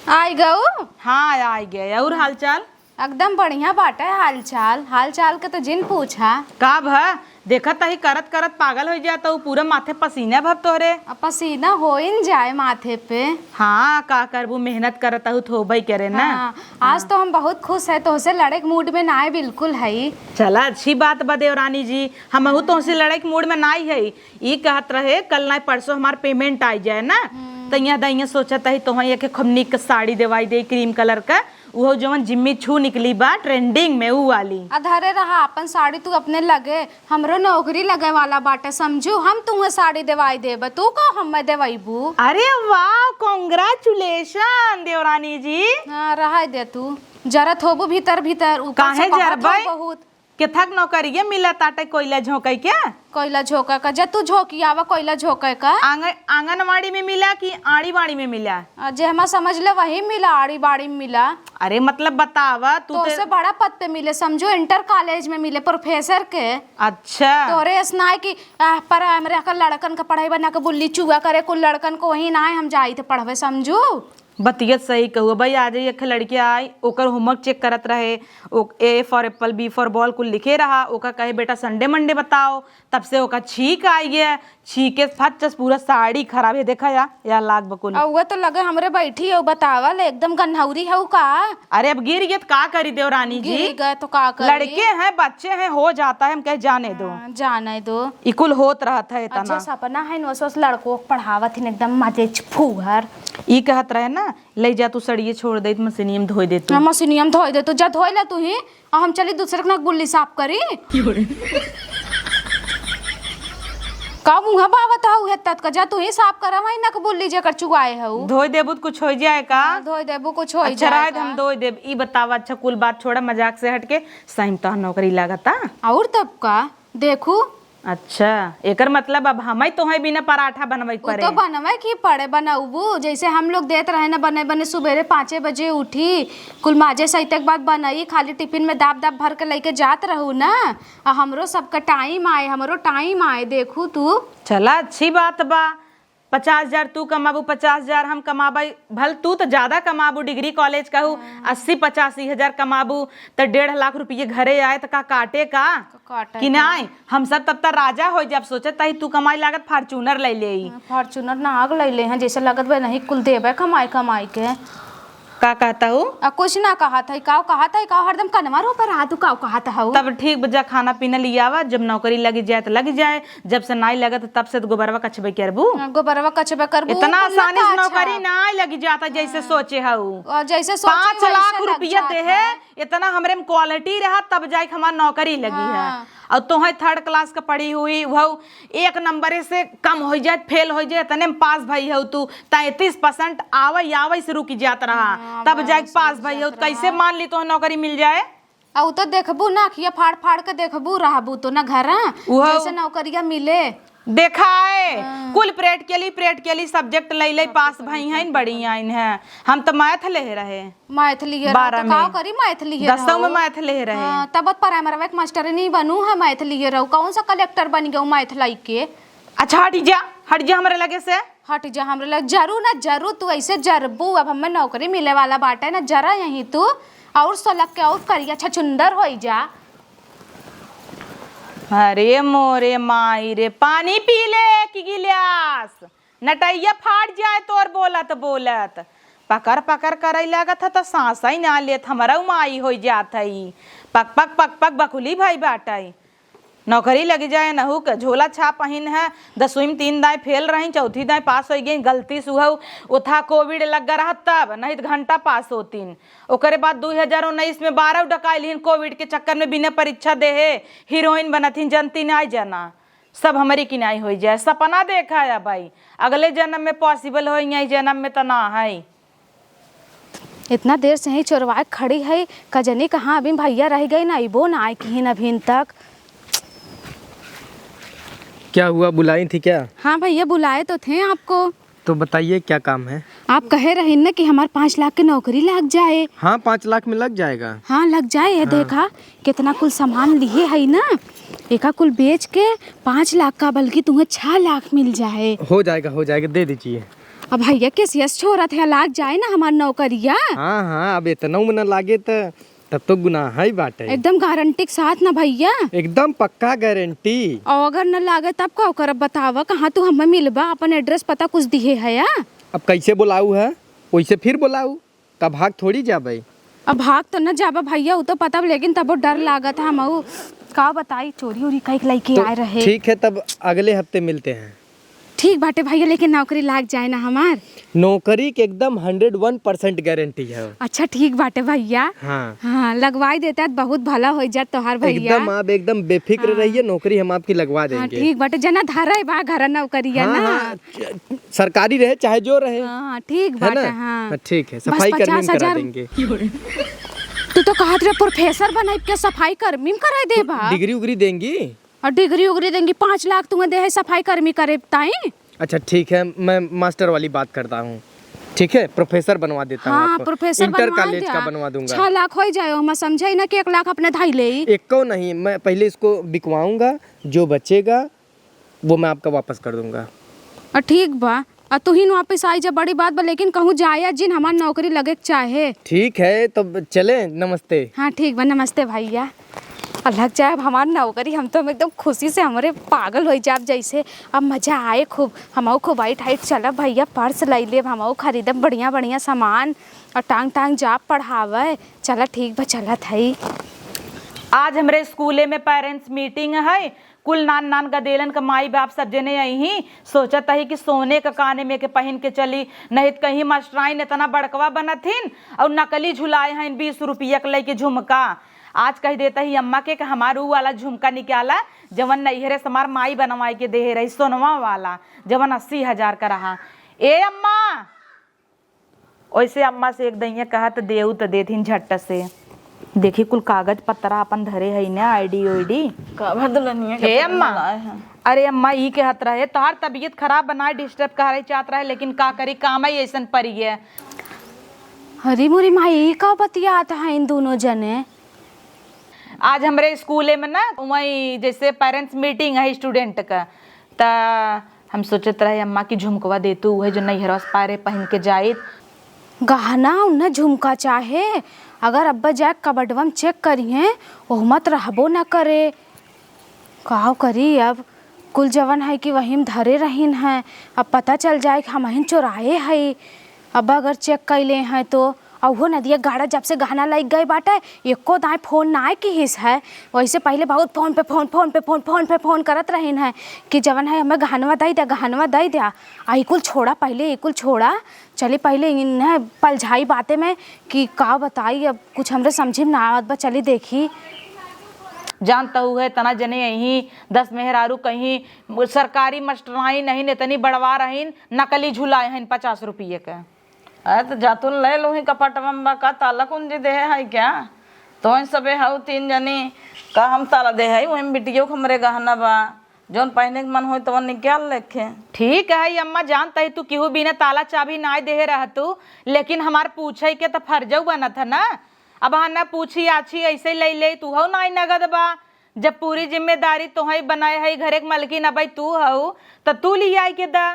आइ गउ? हाँ, आइ गए। अउर हाल चाल? एकदम बढ़िया बाटे हाल चाल। हाल चाल के तो जिन पूछा। का भ, देखत ही करत करत पागल होइ जात हउ, पूरा माथे पसीना भव तोहरे। अब पसीना होइन जाए माथे पे। हाँ, का करबू, मेहनत करत हउ, थोबइ करे ना। हाँ, आज तो हम बहुत खुश है, तोहसे लड़े के मूड में ना आए बिल्कुल है। चला, अच्छी बात बा देवरानी जी, हमहू तोहसे लड़े के मूड में नाई है। ई कहत रहे, कल नाई परसों हमार पेमेंट आइ जाए ना, हम्म। त इहाँ दइया सोचत ही तोहई एक खूब नीक साड़ी देवाइ देई, क्रीम कलर क, उहो जवन जिम्मी छू निकली बा ट्रेंडिंग में, ऊ वाली। आ धरे रहा आपन साड़ी तू अपने लगे, हमरो नौकरी लगे वाला बाटे, समझू, हम तुहे साड़ी देवाइ देब, तू का हम्मे देवइबू? अरे वाह, कॉन्ग्रेचुलेशन देवरानी जी। हाँ, रहइ दे तू, जरत होबू भीतर भीतर, ऊपर से काहे कहत हो जरबै? बहुत। केथक नौकरिये मिला ताटे कोइला झोंकइ के? कोइला झोंकइ का? जे तू झोंकी आवा कोइला झोंकइ का। आंगन-, आंगनवाड़ी में मिला कि आड़ी बाड़ी में मिला? आ, जे हमा समझ ले वही मिला, आड़ी बाड़ी में मिला। अरे मतलब बतावा, तू तो ते से बड़ा पद पे मिले, समझो इंटर कॉलेज में मिले प्रोफेसर के। अच्छा। तोरे ऐस नाई कि, आ, पर हमरे अकल लड़कन का पढ़ाई बना के बुल्ली चुआ करे, कुल लड़कन को वही नाई हम जाई थे पढ़वे, समझू। बतियत सही कहू भाई, आज ही एक लड़की आई, ओकर होमवर्क चेक करत रहे, ओ, A for apple, B for ball कुल लिखे रहा, ओका कहे, "बेटा, संडे मंडे बताओ।" तब से ओका छींक आई गया, छींके फट से पूरा साड़ी खराब है, देखा या, या लाग बकुल। आ, वो तो लगे हमरे बैठी हो, बतावल, एकदम गन्हौरी है का? अरे, अब गिर गए तो का करी देवरानी जी? गिर गए तो का करी? लड़के हैं, बच्चे हैं, हो जाता है, हम कहे, "जाने दो।" हाँ, जाने दो। ई कुल होत रहत है इतना। अच्छा, सपना है, नोस वोस लड़को के पढ़ावत हिन, एकदम मजे च फूहर। ई कहत रहे ना, "ले जा तू सड़िए छोड़ दे, मशीनिया में धोए दे तू।" हाँ, मशीनिया में धोए दे तू, जा धोए ले तू ही, और हम चली दूसरे के नक बुल्ली साफ करी। का मुँह बावत हऊ है तत का, जा तू ही साफ करा, वही नक बुल्ली जेकर चुआए हऊ। धोए देबू त कुछ हो जाए का? हाँ, धोए देबू कुछ हो अच्छा, जाए रहे का? हम धोए देब। ई बतावा, अच्छा कुल बात छोड़ा, मजाक से हट के, सही में तोहार नौकरी लागता? और तब का, देखू। अच्छा, एकर मतलब अब हमई तोहई बिना पराठा बनवई के उ परे। तो बनवई के पड़े, बनउबू। जैसे हम लोग देत रहे ना बने बने, सुबेरे पाँचे बजे उठी, कुल माजे सहिते के बाद बनई, खाली टिफिन में दाब दाब भर के लइके जात रहू ना। आ हमरो सबका टाइम आए, हमरो टाइम आए, देखू तू। चला, अच्छी बात बा। पचास हजार तू कमाबू, पचास हजार हम कमाबई, भल तू त ज्यादा कमाबू, डिग्री कॉलेज कहू, हाँ। अस्सी पचासी हजार कमाबू, त डेढ़ लाख रुपये घरे आए, त का काटे का? का काटे कि का? नाई? हम सब तब त राजा होइ जाब। सोचत ही तू कमाई लागत Fortuner लइ लेई। हाँ, Fortuner ना आग लइ ले हैं, जैसे लगत बा नहीं कुल देबे कमाई कमाई के। का कहत हऊ? आ, कुछ ना कहत है, काव कहत है, काव हरदम कनवा रो पर आ, तू काव कहत हऊ? तब ठीक बा, जा खाना पीना लियावा, जब नौकरी लगी जाए त लगी जाए, जब से नाई लगत, तब से त गोबरवा कचबे करबू। हाँ, गोबरवा कचबे करबू, इतना कुल ना आसानी से काछा। नौकरी नाई लगी जाता, जैसे हाँ। सोचे हऊ। और जैसे सोचे पाँच लाख वैसे लग रुपया जात देहे, है। इतना हमरे में quality रहा, तब जाइके हमार नौकरी लगी है। हाँ। और तोहे third class का पढ़ी हुई, वह एक नंबर से कम होइ जाए, फेल होइ जाए, इतने में पास भई हऊ तू। तैंतीस percent आवै, आवै से रुकि जात रहा, हाँ, तब जाइके पास भई हऊ। कैसे मान ली तोहे नौकरी मिल जाए? आ उ तो देखबू ना, अखिया फाड़ फाड़ के देखबू, रहबू तो ना घर, उहो। जैसे नौकरिया मिले। देखाए, हाँ। कुल practically, practically subject लइ लइ हाँ, पास भई हैं, बड़ी आइन हैं। हम तो math लेहे रहे। Math लिए रहो, बारह तो का में। करी math लिए दसों में रहो? Math लेहे रहे। हाँ, तब primary के मास्टर नहीं बनू है, math लिए रहो। कौन सा कलेक्टर बन गयो math लाई के? अच्छा, हटि जा, हटि जा हमरे लगे से। हटि जा हमरे लगे। जरू ना जरू, तू ऐसे जरबू, अब हमें नौकरी मिले वाला बाटे ना, जरा यहीं तू। और सलक के और करिया छछुंदर होई जा। अरे मोरे माई रे, पानी पी ले एक गिलास, नटैया फाट जाए तोर बोलत बोलत। पकर पकर करै लागत ह त सांसै ना लेत, हमरउ माई होइ जात हई। पक पक पक पक बकुली भई बाटै। नौकरी लगी जाए नहू के, झोला छाप पहिन है, दसवीं में तीन दाई फेल रही, चौथी दाई पास होइ गई, गलती से उहउ ओथा कोविड लग रहा तब, नहीं त घंटा पास होतीन। ओकरे बाद दुई हजार उन्नीस में बारह डकाइल हिन, कोविड के चक्कर में बिना परीक्षा देहे हीरोइन बनत हिन, जनती नाई जना। सब हमरी किनाई होइ जाए, सपना देखा है भाई, अगले जन्म में possible होई, यही जन्म में त ना है। इतना देर से ही चोरवाए खड़ी है, का जनी कहाँ अभी भैया रह गई ना, अइबो ना आए किहिन अभी तक। क्या हुआ, बुलाई थी क्या? हाँ भैया, बुलाए तो थे आपको। तो बताइए, क्या काम है? आप कहे रही ना कि हमार पाँच लाख के नौकरी लाग जाए। हाँ, पाँच लाख में लग जाएगा। हाँ, लग जाए। ये हाँ। देखा, कितना कुल सामान लिहे है ना, एका कुल बेच के पाँच लाख का, बल्कि तुम्हें छह लाख मिल जाए। हो जाएगा, हो जाएगा, दे दीजिए। अब भैया, किस यस छोरत है, लाग जाए ना हमार नौकरिया। हाँ, हाँ, अब इतना में ना लागे त तब तो गुनाह ही बाटे। एकदम गारंटी के साथ ना भैया? एकदम पक्का गारंटी। और अगर न लागे तब का करब बतावा? कहाँ तू हमें मिलबा? अपन एड्रेस पता कुछ दिहे है या? अब कैसे बोलाऊ है, वैसे फिर बोलाऊ, का भाग थोड़ी जाबे। अब भाग तो न जाबा भैया, उ तो पता बा, लेकिन तबो डर लागत है। हम का बताई, चोरी उरी कई के लइके तो आए रहे। ठीक है, तब अगले हफ्ते मिलते हैं। ठीक बाटे भैया, लेकिन नौकरी लाग जाए ना हमार। नौकरी के एकदम हंड्रेड वन परसेंट गारंटी है। अच्छा, ठीक बाटे भैया। हाँ। हाँ, लगवाई देता तो बहुत भला हो जात तोहार भैया। एकदम, आप एकदम बेफिक्र हाँ। रहिए, नौकरी हम आपकी लगवा हाँ, देंगे। ठीक बाटे, जना धरे बा घर नौकरिया हाँ, ना। हाँ, च-, सरकारी रहे चाहे जो रहे। हाँ, हाँ, ठीक है बाटे, ना? हाँ। हाँ, ठीक है, बस सफाई कर्मी में करा पचास हजार। देंगे। तू तो कहत रहे प्रोफेसर बनाई के सफाई कर्मी में कराई देबा। डिग्री उग्री देंगी? और डिग्री उग्री देंगी, पाँच लाख तुम्हें दे है सफाई कर्मी करे ताई। अच्छा ठीक है, मैं मास्टर वाली बात करता हूँ, ठीक है, प्रोफेसर बनवा देता हूँ हाँ, आपको। प्रोफेसर इंटर बनवा कॉलेज दिया। का बनवा दूंगा। छह लाख हो जाए, हम समझे ना कि एक लाख अपने धाई ले। एको नहीं, मैं पहले इसको बिकवाऊंगा, जो बचेगा वो मैं आपका वापस कर दूंगा। और ठीक बा, और तू ही वापस आई जा, बड़ी बात बा, लेकिन कहूँ जाया जिन, हमार नौकरी लगे के चाहे। ठीक है, तब चले, नमस्ते। हाँ ठीक बा, नमस्ते भैया। और लग जाए अब हमार नौकरी, हम तो एकदम खुशी से हमरे पागल हो जाब जैसे। अब मजा आए खूब, हमहू खूब आई टाइट चलब भैया, पर्स ले लेब, हमहू खरीदब बढ़िया बढ़िया सामान और टांग टांग जाब पढ़ावे। चला ठीक बा, चलत हई। आज हमरे स्कूले में पेरेंट्स मीटिंग है, कुल नान नान गदेलन क माई बाप सब जने अइहीं। सोचत ही कि सोने क काने में के पहिन के चली, नहीं त कहीं मास्टराइन इतना बड़कवा बनत हिन और नकली झुलाए हइन बीस रुपया क लइके झुमका। आज कहि देत ही अम्मा के कि हमार ऊ वाला झुमका निकाला, जवन नैहरे से हमार माई बनवाए के देहे रही, सोनवा वाला, जवन अस्सी हजार क रहा। ए अम्मा, ओइसे अम्मा से एक दइया कहा त देऊ त देथिन झट्ट से। देखी कुल कागज पत्रा अपन धरे हई ना, आईडी ओईडी। का भा दुल्हनिया के हे पता अम्मा। ना है। अरे अम्मा, ई कहत रहे, तोहार तबीयत खराब बनाए डिस्टर्ब करे चाहत रहे, लेकिन का करी, काम ही ऐसन पड़ी है। अरे मोरी माई, ई का बतियात हैं इन दोनों जने? आज हमरे स्कूले में ना, वही जैसे पेरेंट्स मीटिंग है स्टूडेंट का, त हम सोचत रहे अम्मा की झुमकवा देतू, उहे जो नैहरवा से पाए रहे पहिन के जाइत। गहना उन्हें झुमका चाहे, अगर अब्बा जाए कबडवा में चेक करिहें, ओहमा त रहबो न करे। काव करी अब, कुल जवन है कि वही में धरे रहीन हैं। अब पता चल जाए कि हमहिन चोराए हई, अब अगर चेक कैले हैं तो। अउहो नदिया गाड़ा जब से गहना लग गए बाटे, एको दाएं फोन नाय किहिस है। वैसे पहिले बहुत फोन पे फोन, फोन पे फोन, फोन पे फोन करत रहीन है कि जवन है हमें गहनवा दई द्या, गहनवा दई द्या। आ ई कुल छोड़ा, पहिले ई कुल छोड़ा, चली पहिले इन्हें पलझाई बाते में कि का बताई, अब कुछ हमरे समझी में ना आवत बा, चली देखी। जानत हऊ है, तना जने यहीं दस मेहरारू कहीं सरकारी मास्टराइन नहीं, इतनी बड़वा रहीन, नकली झुलाए हैं पचास रुपये के। अरे, त जा तू ले लूही कपटवा में बा का, ताला कुंजी देहे है क्या? तोहन सबे हऊ तीन जनी का हम ताला दे है, वही में बिटियो के हमरे गहना बा, जौन पहिने के मन होई तवन निकाल लेखे। ठीक है अम्मा, जानत ही तू केहू बिना ताला चाबी नाय देहे रहतू, लेकिन हमार पूछे के त फर्जऊ बनत है ना। अब हाँ ना पूछी आछी ऐसे ले ले, तू हऊ नाय नगद बा, जब पूरी जिम्मेदारी तोहई बनाए है घरे के मलकिन अबई तू हऊ, त तू लियाई के दा।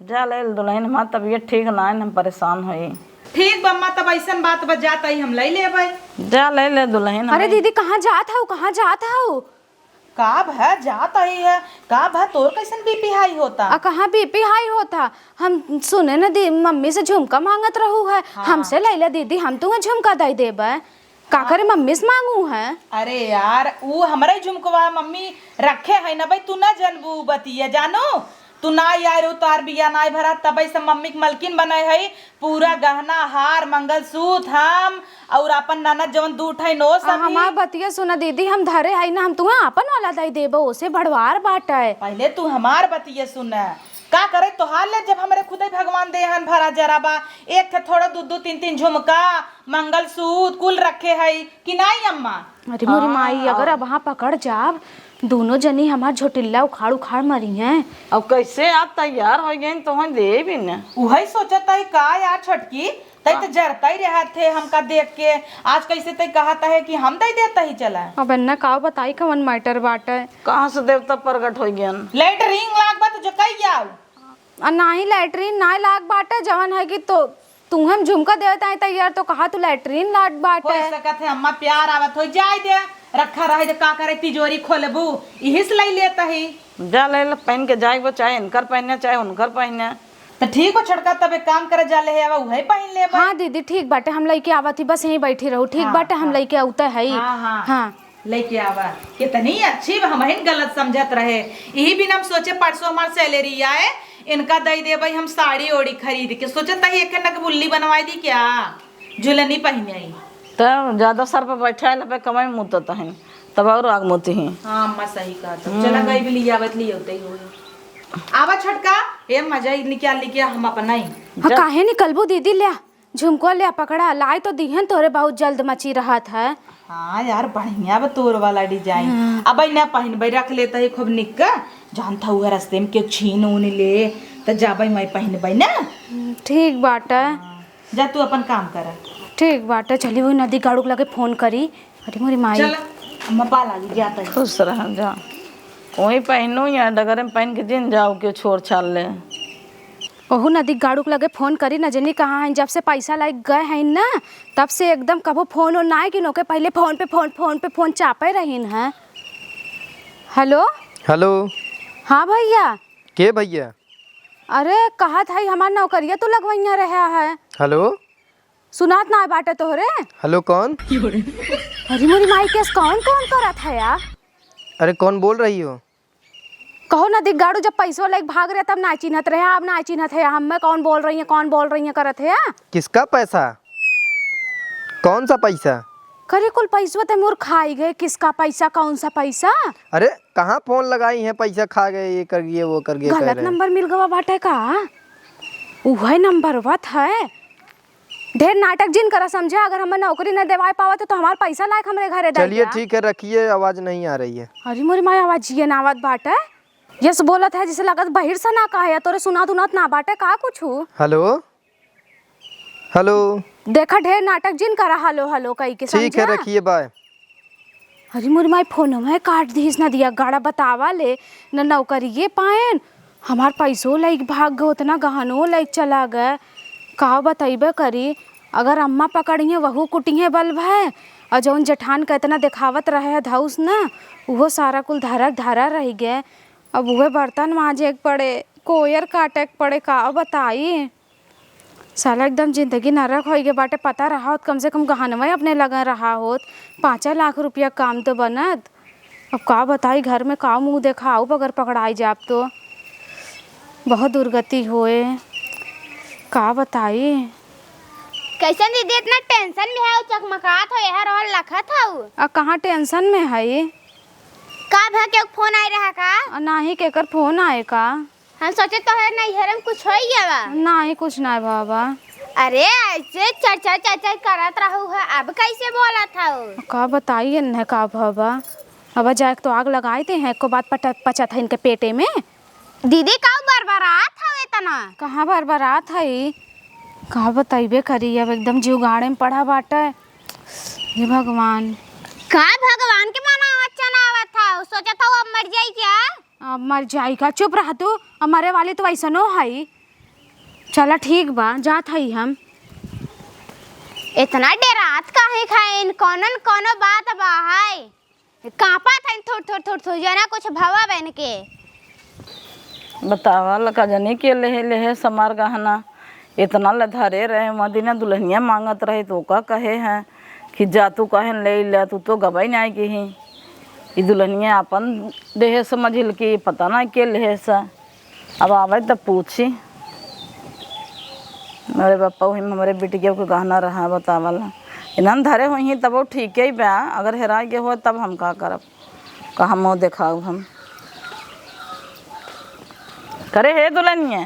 जा ले ले दुल्हन, हमार तबीयत ठीक ना है, हम परेशान होई। ठीक बा अम्मा, तब ऐसन बात बा, जात आई हम ले लेबै। जा ले ले दुल्हन, अरे हमें दीदी, कहाँ जात हऊ, कहाँ जात हऊ? का भा, जात आई है, का भा, तोर कैसन बीपी हाई होता? आ, कहाँ बीपी हाई होता? हम सुने न दी, मम्मी से झुमका मांगत रहू है, हाँ। हमसे ले ले दीदी, हम तुम्हें झुमका दे देबै। का करे मम्मी से मांगू है? अरे यार, ऊ हमरे झुमकवा मम्मी रखे है ना भाई, तू ना जनबू बतिया, जानू? तू ना यार, ऊ तार बिया ना भरा, तबे से मम्मी के मलकिन बने है, पूरा गहना हार, मंगलसूत्र हम और अपन ननद जवन दू ठे नो आ, सब ही। हमार बतिया सुना दीदी, हम धरे है ना, हम तुम्हें आपन वाला दे देबो, ओसे बड़वार बाटे। पहले तू हमार बतिया सुन, का करे तोहार ले, जब हमरे खुदे भगवान दे हन भरा जरा बा, एक ठे थोड़ा दू दू तीन तीन झुमका, मंगलसूत्र कुल रखे है कि नाई अम्मा? अरे मोरी हाँ। माई, अगर अब वहाँ पकड़ जाब दोनों जनी हमार झोटिल्ला उखाड़ उखाड़ मरी हैं। अब कैसे आज तैयार हो गई, तोहन देबी न। उहई सोचत हई का यार छोटकी, तई त जरतई रहत है हमका देख के। आज कैसे तई कहत है कि हम दई देत ही चला। अब एन्ना का बताई कवन मैटर बाटे। कहाँ से देवता प्रगट हो गयन? लेटरिन लाग बा त जो कही आओ। आ नाही लेटरिन नाही लाग बाटे, जवन है कि तो तुहन झुमका देवत आई तैयार तो कहा तू लेटरिन लाग हो बाटे। सकत है अम्मा प्यार आवत हो जाए दे, रखा रहे दे का करे तिजोरी खोलबू, इही से लई लेत ही। जा ले ले, पहन के जाए वो, चाहे इनकर पहने चाहे उनकर पहने। त ठीक बा छोटका, तब एक काम करे जा ले है अब उहे पहन लेबा। हाँ दीदी ठीक बाटे, हम लइके आवत ही, बस यहीं बैठी रहू। ठीक हाँ, बाटे, हम हाँ। लइके आवते हई। हाँ, हाँ। हाँ। लइके आवा। कितनी अच्छी बा, हमहिन गलत समझत रहे। यही बिना हम सोचे परसों हमार सैलरी आए, इनका दई देबई हम साड़ी ओड़ी खरीद के। सोचत ही एक नकबुल्ली बनवाई दी क्या, झुलनी पहने आई। तब ज्यादा सर पे बैठा है, पे कमाई मुतत हन, तब और आग मुती ही। हाँ अम्मा सही कहा, तो चला गई भी लियावत लियावते ही होई। आवा छोटका, ए मजा ही निकाल लिके हम अपना ही। हाँ, जा। काहे निकलबू दीदी, ल्या झुमको ल्या पकड़ा, लाई तो दिहन, तोरे बहुत जल्द मची रहत है। हाँ यार, बढ़िया बा तोर वाला डिजाइन। हाँ। अब ना पहिनबे, रख लेता है खूब निक का। जानता हुआ रास्ते में केहू छीन उन ले, त जाबे मैं पहिनबे ना। हम्म, ठीक बाटे। हाँ, जा तू अपन काम कर। ठीक बाटे, चली वही नदी गाड़ू के लगे फोन करी। अरे मोरी माई। चल, अम्मा पा लागी जाता है। खुश रह जा। वही पहनू या डगरे में पहन के जिन जाओ, केहू छोड़ छाड़ ले। ओहू नदी गाड़ू के लगे फोन करी न, जनी कहाँ हैं। जब से पैसा लाइक गए हैं ना, तब से एकदम कभो फोन ओन ना आए कि नोके पहले फोन पे फोन, फोन पे फोन चापे रहीन हैं। हेलो। हेलो। हाँ भैया। के भैया? अरे कहत है हमार नौकरिया तो लगवैया रहा है। हेलो। सुनात ना बाटे तोहरे? हेलो, कौन? अरे मोरी माई, केस कौन कौन करत है यार? अरे कौन बोल रही हो? कहो ना दिग्गाड़ू, जब पैसवा लेके भाग रहे तब ना चिन्हत रहे, अब ना चिन्हत है, हम में कौन बोल रही है, कौन बोल रही है करत है। किसका पैसा? कौन सा पैसा? करे कुल पैसवा ते मोर खाई गए, किसका पैसा, कौन सा पैसा? अरे कहाँ फोन लगाई है, पैसा खा गए, ये कर गए, वो कर गए, कह गलत रहे। नंबर मिल गवा बाटे का? उहे नंबरवा त है। ढेर नाटक जिन करा समझा, अगर हमें नौकरी न देवाए पावत तो हमार पैसा लायक हमरे घरे दे चलिए दिया। ठीक है, रखिए, आवाज नहीं आ रही है। अरे मोरी माई, आवाज ये ना आवत बाटे। यस बोलत है जैसे लगत बहिर से ना कहे, तोरे सुनात उनात ना बाटे का कुछ? हेलो, हेलो। देखा ढेर नाटक जिन करा, हेलो हेलो कही के ठीक है, समझा। रखिए, बाय। अरे मोरी माई, फोनवा काट दीस ना दिया गाड़ा, बतावा ले, न नौकरिये पाएन, हमार पैसो लइक भाग गए, उतना गहनो लइक चला गए। का बतइबे करी, अगर अम्मा पकड़िहें, वहू कुटिहें बल भय, और जौन जेठान का इतना देखावत रहे है धौस न, उहो सारा कुल धरक धरा रह गए। अब उहे बर्तन मांजे के पड़े, कोयर काटे के पड़े, का बताई। साला एकदम जिंदगी नरक होइ गए बाटे। पता रहा होत, कम से कम गहनवे अपने लगे रहा होत, पाँच लाख रुपया काम तो बनत। अब का बताई, घर में का मुंह देखाऊ अगर पकड़ाई जाब तो। बहुत दुर्गति होए, का बताई। कैसन दीदी इतना टेंशन में है, चकमकात हो, यहाँ रहल लखत हऊ। आ कहाँ टेंशन में है? का भा के फोन आए रहा का? आ, नाही, केकर फोन आए का? हम सोचे तोहरे नैहर में कुछ होई गया बा। नाही, कुछ नाही बाबा। अरे ऐसे चर्चा चर्चा करत रहू है, अब कैसे बोलत हऊ? का बताई इन्हें का बाबा, अब जाए के तो आग लगाई दे हैं, एको बात पटत पचत है इनके पेटे में। दीदी का बरबरात हवे तना? कहाँ बरबरात है, का बतइबे करी, अब एकदम जीव गाड़े में पड़ा बाटे। हे भगवान। का भगवान के मनावत चनावत हऊ, सोचत हऊ अब मर जाई क्या? अब मर जाई का? चुप रह तू, अब मरे वाली तो वैसनो हई। चला ठीक बा, जात हई हम। इतना डेरात काहे खाइन? कौनन कौनो बात बा है? कांपत हईन थुर थुर थुर थुर, जना कुछ भवा बन के। बतावा लका जनी के लेहे लेहे समार गहना, इतना ले धरे रहे, वहाँ दिना दुल्हनिया मांगत रहे तो का कहे हैं कि जा तू कहे ले ले, तू तो गबई नहीं की ही। ई दुल्हनिया अपन देहे समझिल कि पता ना के लेहे सा। अब आवे तब पूछी। अरे बापा, वही में हमरे बिटिया के गहना रहा, बतावल। इन्हन धरे हुई ही तब वो ठीक ही बा, अगर हेराय के हो तब हम का करब, कहाँ मुँह देखाऊ हम। करे हे दुल्हनिया।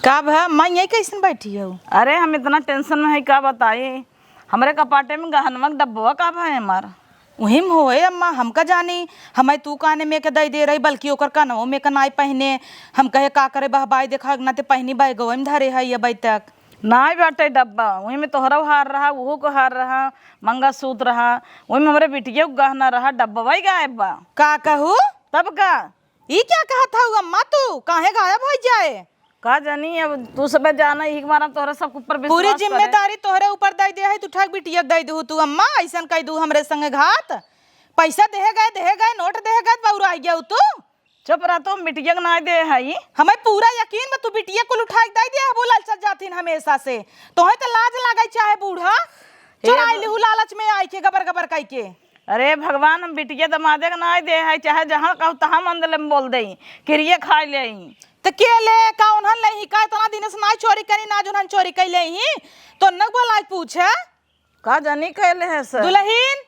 का भा, माई यही कैसन बैठी हो? अरे हम इतना टेंशन में है, का बताई, हमरे कपाटे में गहनवा के डब्बवा का भा हमार। उही में होए अम्मा, हम का जानी, हमें तू काने में के दई दे रही, बल्कि ओकर कनवो में के नाई पहिने। हम कहे का करे बहबाई, देखा ना ते पहिनी बैगवा में धरे है अबई तक। नाई बाटे डब्बा, उही में तोहरो हार रहा, उहू को हार रहा, मंगलसूत्र रहा, उही में हमरे बिटिया के गहना रहा, डब्बा वही गायब बा। का कहू? तब का? ई क्या कहत हऊ अम्मा तू? काहे गायब होइ जाए? का जानी, अब तू सबे जाना, यही के मारे तोहरे सब ऊपर पूरी विश्वास करे। जिम्मेदारी तोहरे ऊपर दई दे है, तू ठग बिटिया के दई दू तू अम्मा, ऐसन कई दू हमरे संगे घात। पैसा देहे गए, देहे गए, नोट देहे गए, बौराई गया तू। चुप रह तू, बिटिया के नाई दे है। हमें पूरा यकीन बा तू बिटिया कुल उठाए के दई दे है, वो ललचत जाथिन हमेशा से। तोहे तो लाज लागे चाहे बूढ़ा, चोराई लिहू लालच में आई के गबर गबर कई के। अरे भगवान, हम बिटिया दमादे के नाई दे है, चाहे जहाँ कहू तहाँ मंदले में बोल देई, किरिये खाई लेई। त के ले, का उन्हन लेही, का इतना दिन से नाई चोरी करी, ना जुन्हन चोरी कई लेही, तो न बोला पूछे। का जानी कैले है सर? दुलहिन।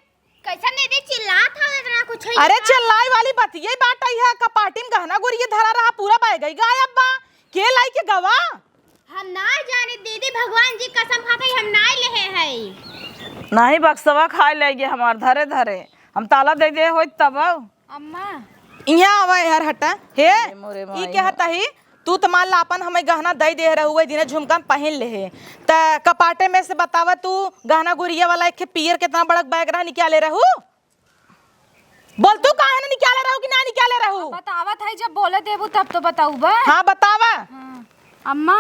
कैसन दीदी चिल्लात हौ इतना कुछ है अरे का? चिल्लाई वाली बतिये बात आई है, कपाटी में गहना गुरिये धरा रहा, पूरा बैगई गायब बा, के लाई के गवा? हम ना जानी दीदी, भगवान जी कसम खात है, हम नाई लेहे है। नहीं, बक्सवा खाए ले गए हमार धरे धरे, हम ताला दे दे होई तब। अम्मा। इहाँ आवा यार, हटा। हे, ए मोरे ई माई कहत हो। ही, तू त मान ला अपन हमें गहना दई दे रहू, वही दिने झुमका में पहिन ले हे। त कपाटे में से बतावा तू, गहना गुरिया वाला एक ठे पियर कितना बड़ा बैग रहा, निकाले रहू? बोल तू काहे ना निकाले रहू कि ना निकाले रहू? बतावत है, जब बोले देबू तब तो बताऊबा। हाँ, बतावा। हाँ। अम्मा,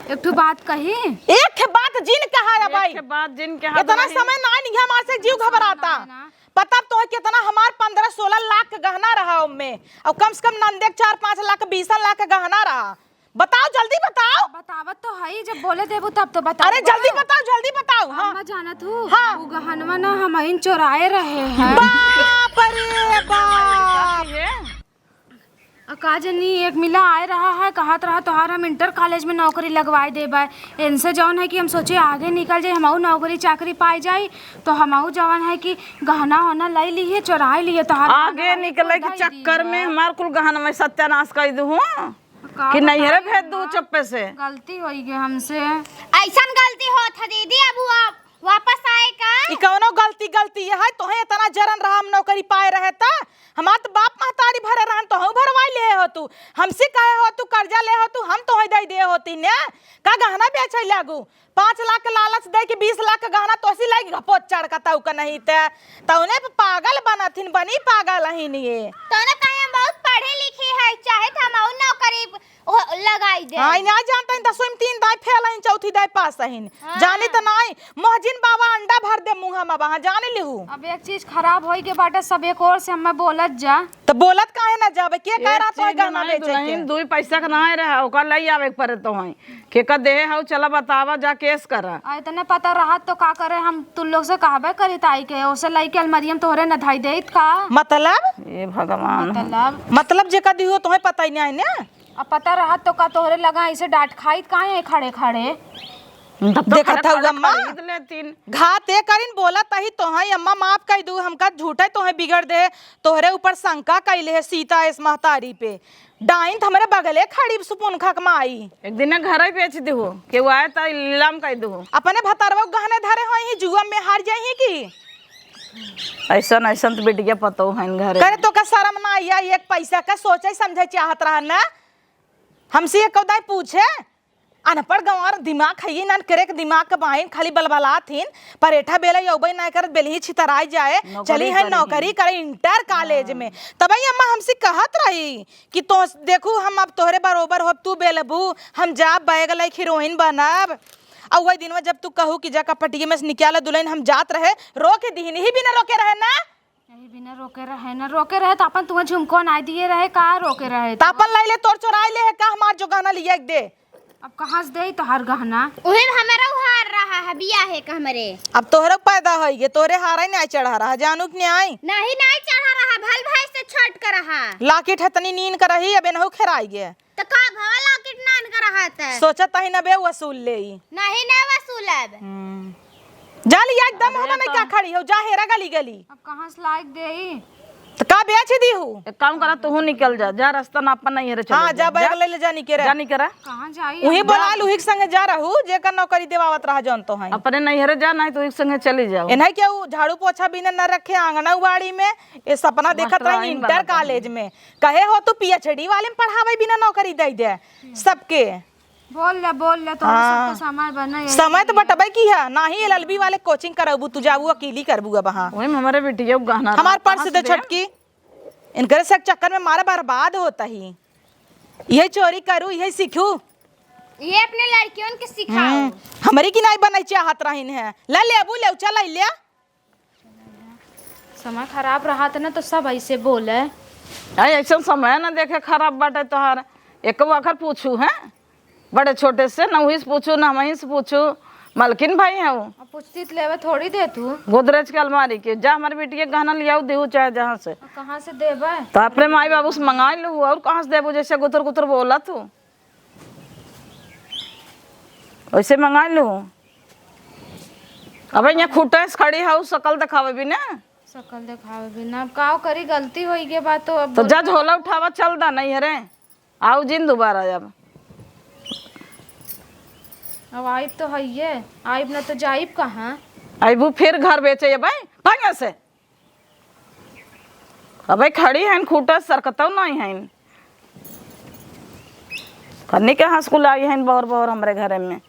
एक ठो बात कही। एक ठे बात जिन कहा रे एक भाई। ठे बात जिन कहा इतना दुलहिन। समय ना निघा, हमार से जीव घबराता। ना, ना। पता तोहे कितना हमार पन्द्रह सोलह लाख के गहना रहा ओमे, और कम से कम नंदे के चार पाँच लाख, बीस लाख के गहना रहा। बताओ, जल्दी बताओ। बतावत तो हई, जब बोले देबू तब तो बताओ। अरे जल्दी बताओ, जल्दी बताओ। हाँ। अम्मा जानत हूँ, हाँ। उ गहनवा ना हमइन चोराए रहे हैं। बाप रे बाप। आ का जनी एक मिला आए रहा है, कहत रहा तोहार हम इंटर कॉलेज में नौकरी लगवाए देबे। इनसे जौन है कि हम सोचे आगे निकल जाए, हमहू नौकरी चाकरी पाए जाए, तो हमहू जौन है कि गहना होना ले लिए, चोराए लिए तोहार आगे गहना निकले के दे चक्कर में दिया। हमार कुल गहना में सत्यानाश कर दू हूँ का कि नैहरे बताई भेज दू अम्मा? चप्पे से। गलती होई गई हमसे। ऐसन गलती होत है दीदी, अब वो वापस आए का? ई कौनो गलती, गलती ये है, तोहे इतना जरन रहा, हम नौकरी पाए रहे त हमार त बाप महतारी भरे रहन, तोहू भरवाई ले हो तू, हमसे कहे हो तू, कर्जा ले हो तू, हम तोहे दे दे होती ने, का गहना बेचे लागू? पाँच लाख के लालच दे के बीस लाख के गहना तोसी लागी घपोत चढ़ का तऊ का नहीं ते, तौने पे पागल बनथिन, बनी पागल हइन ये। तोने कहे हम बहुत पढ़े लिखे है, चाहे तो हम और नौकरी ओ, लगाई दे। हाँ, ई ना जानता हन, दसवीं में तीन दाई फेल हन, चौथी दाई पास हन। हाँ। जानी त नाई, मोहजिन बाबा अंडा भर दे मुँह में, वहाँ जान लिहू। अब एक चीज खराब होई के बाटे, सब एक ओर से हमें बोलत जा। त बोलत काहे ना जाबे? के एक कह रहा चीज तोहे गहना बनाई बेचे दुलहिन, के? दुई पैसा के नाई रहा, ओकर लई आवे के परे तोहे। के का देहे हऊ, चला बतावा, जा केस करा। आ, इतने पता रहत तो का करे, हम तू लोग से कहबे करी ताई के, ओसे लई के अलमारिया में तोहरे न धाई देत का? मतलब? ए भगवान। मतलब? मतलब जेका दिहो तोहे पता ही नहीं है ना? अब पता रहत तो का तोहरे लगा ऐसे डांट खाइत काहे है खड़े खड़े? तब तो देखत खड़े हऊ खड़े अम्मा? खरीद लेतीन। घात ए करिन बोलत ही तोहई अम्मा, माफ कई दू, हमका झूठे तोहे बिगड़ दे, तोहरे ऊपर शंका कइले है सीता एस महतारी पे। डाइन त हमरे बगले खड़ी सुपुन खक माई। एक दिन घर ही बेच दिहो, केहू आए त लीलाम कई दिहो। अपने भतरवा के गहने धरे होई ही, जुआ में हार जाई ही की? ऐसन, ऐसन त बिटिया पतोह हन घरे। करे तोका शरम ना आई, एक पैसा का सोचे समझे चाहत रहा ना? हमसे एक कौदाई पूछे, अनपढ़ गंवार दिमाग है, ये नन करेक दिमाग के बाइन खाली बलबलात हिन, परेठा बेला यौबे ना करत, बेलही छितराई जाए, नौकरी चली है करे नौकरी ही। करे इंटर कॉलेज हाँ। में। तबही अम्मा हमसे कहत रही कि तो देखू हम अब तोहरे बरोबर होब, तू बेलबू, हम जाब बैग लई हीरोइन बनब। और वही दिन में जब तू कहू कि जा कपटिए में से निकाल दुलहिन, हम जात रहे, रोके दिहिन, ही बिना रोके रहे ना। यही बिना रोके रहे ना, रोके रहे तो अपन तुम्हें झुमको ना दिए रहे, का रोके रहे त तो? अपन लई ले, तोर चोराई ले है का हमार जो गहना लिया के दे? अब कहाँ से दे तोहार गहना? उहे में हमारा उहार रहा है, बिया है का हमरे। अब तोहरे पैदा होई गे, तोहरे हारा ही नहीं चढ़ा रहा, जानू कि नहीं? नहीं, नहीं चढ़ा रहा, भल भाई से छोट कर रहा। लाकिट है तनी नीन कर रही, अब एनहु खेराई गे। त का भवा लाकिट नान कर रहा था? सोचत ही न बे वसूल ले ई। नहीं, नहीं वसूलब। हम्म। जा लिया एकदम अरे हम नहीं तो क्या खड़ी हो, जा हेरा गली गली। अब कहाँ से लाइक देई? तो का बेच दिहू? एक काम करा, तू निकल जा, जा रास्ता ना अपन नैहरे चले हाँ, जा, जा बैग ले ले जा निकरा। जा निकरा। कहाँ जाई उही हम? बोलाल, उही के संगे जा रहू, जेकर नौकरी देवावत रहा जौन तो है। अपने नैहरे जा, नहीं तो उही के संगे चली जाओ। इन्हें क्या उ झाड़ू पोछा बिना न रखे आंगना उबाड़ी में, ये सपना देखत रही इंटर कॉलेज में। कहे हो तू पीएचडी वाले में पढ़ावे बिना नौकरी दे दे सबके। बोल ले, बोल ले, तोहरे हाँ। सबके समय बने, यही समय तो लिए। बटबे की है, ना ही एलएलबी वाले कोचिंग करबू, तू जाबू वकीली करबू अब हाँ। वही में हमारे बिटिया को गहना हमार रहा, पर्स कहाँ दे से दे? छोटकी, इनकरे से चक्कर में मारा बर्बाद होता ही। यही चोरी करू, यही सीखू। ये अपने लड़कियों के सिखाओ। हम्म, हमरी की नहीं बनाई चाहत रहीन है। ला लेबू, ले चल ले। समय खराब रहत ना तो सब ऐसे बोले। अरे ऐसा समय ना देखे खराब बाटे तोहार। एक आखर पूछू हैं, बड़े छोटे से ना वही से पूछू ना हमही से पूछू। मलकिन भाई है वो। अब पूछती तो लेवे थोड़ी दे तू। गोदरेज के अलमारी के, जा हमारे बेटी के गहना लियाऊ देहू चाहे जहाँ से। अब कहाँ से देबे? तो अपने माई बाबू से मंगाई लू, और कहाँ से देबू? जैसे गुतर गुतर बोला तू, वैसे मंगाई लू। अबे यहाँ खूटा से खड़ी हऊ, शकल देखावे भी ना। शकल देखावे भी ना, अब का करी, गलती होई गई बात तो अब तो बोल- जा झोला उठावा, चल दा नैहरे, आऊ जिन दोबारा अब। अब आइब तो हइये, आइब ना तो जाइब कहाँ? अबू फिर घर बेचे अबे, भाग यहाँ से। अबे खड़ी हइन, खूटा सरकतौ नहीं हइन। कन्नी के हंसकुलाई हइन बौर बौर हमरे घरे में।